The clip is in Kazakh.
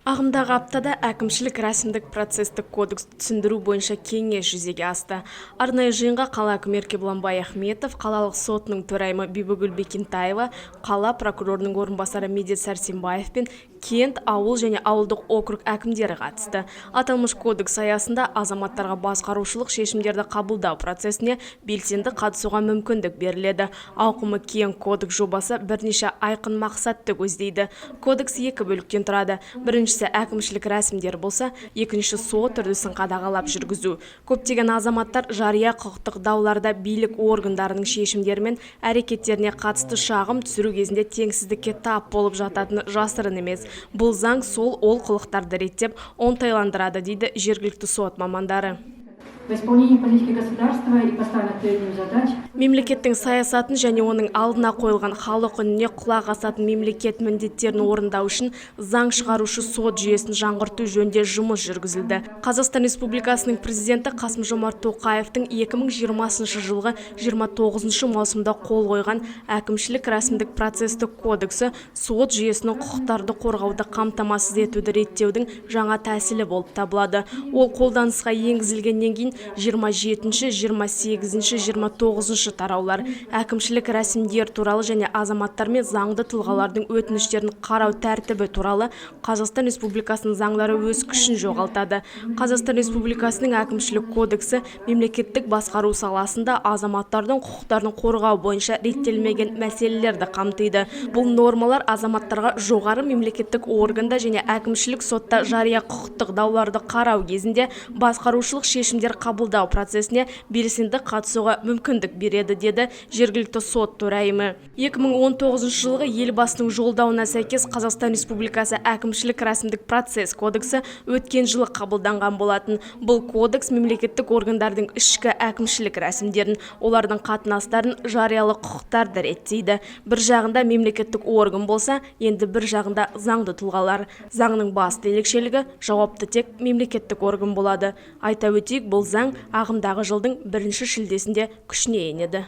Ағымдағы аптада әкімшілік рәсімдік процестік кодексті түсіндіру бойынша кеңес жүзеге асты. Арнайы жиынға қала әкімі Еркебұлан Баяхметов, қалалық сотының төрайымы Бибігүл Бекентаева, қала прокурорының орынбасары Медет Сәрсенбаев пен кент, ауыл және ауылдық округ әкімдері қатысты. Аталмыш кодекс аясында азаматтарға басқарушылық шешімдерді қабылдау процесіне белсенді қатысуға мүмкіндік беріледі. Ауқымы кең кодекс жобасы бірнеше айқын мақсатты көздейді. Кодекс екі бөліктен тұрады. Біріншісі әкімшілік рәсімдер болса, екіншісі сот үрдісін қадағалап жүргізу. Көптеген азаматтар жария құқықтық дауларда билік органдарының шешімдері мен әрекеттеріне қатысты шағым түсіру кезінде теңсіздікке тап болып жататыны жасырын емес. Бұл заң сол олқылықтарды реттеп, оңтайландырады, дейді жергілікті сот мамандары. Во исполнении политики государства и поставленных перед ним задач Мемлекеттің саясатын және оның алдына қойылған халық үніне құлақ асатын мемлекет міндеттерін орындау үшін заң шығарушы сот жүйесін жаңғырту жөнінде жұмыс жүргізілді. Қазақстан Республикасының президенті Қасым-Жомарт Тоқаевтың 2020 жылғы 29 маусымда қол қойған әкімшілік рәсімдік процестік кодексі сот жүйесінің құқықтарды қорғауды қамтамасыз етуді реттеудің жаңа тәсілі болып табылады. Ол қолданысқа енгізілгеннен кейін 27, 28, 29 тараулар әкімшілік рәсімдер туралы және азаматтар мен заңды тұлғалардың өтініштерін қарау тәртібі туралы Қазақстан Республикасының заңдары өз күшін жоғалтады. Қазақстан Республикасының әкімшілік кодексі мемлекеттік басқару саласында азаматтардың құқықтарын қорғау бойынша реттелмеген мәселелерді қамтиды. Бұл нормалар азаматтарға жоғары мемлекеттік органда және әкімшілік сотта жария құқықтық дауларды қарау кезінде басқарушылық шешімдер қабылдау процесіне белсенді қатысуға мүмкіндік береді, деді жергілікті сот төрайымы. 2019 жылғы Елбасының жолдауына сәйкес, Қазақстан Республикасы әкімшілік рәсімдік процесс кодексі өткен жылы қабылданған болатын. Бұл кодекс мемлекеттік органдардың ішкі әкімшілік рәсімдерін, олардың қатынастарын, жариялы құқықтарды реттейді. Бір жағында мемлекеттік орган болса, енді бір жағында заңды тұлғалар. Заңның басты ерекшелігі – жауапты тек мемлекеттік орган болады. Айта өтейік, бұл заң ағымдағы жылдың 1 шілдесінде күшіне енеді.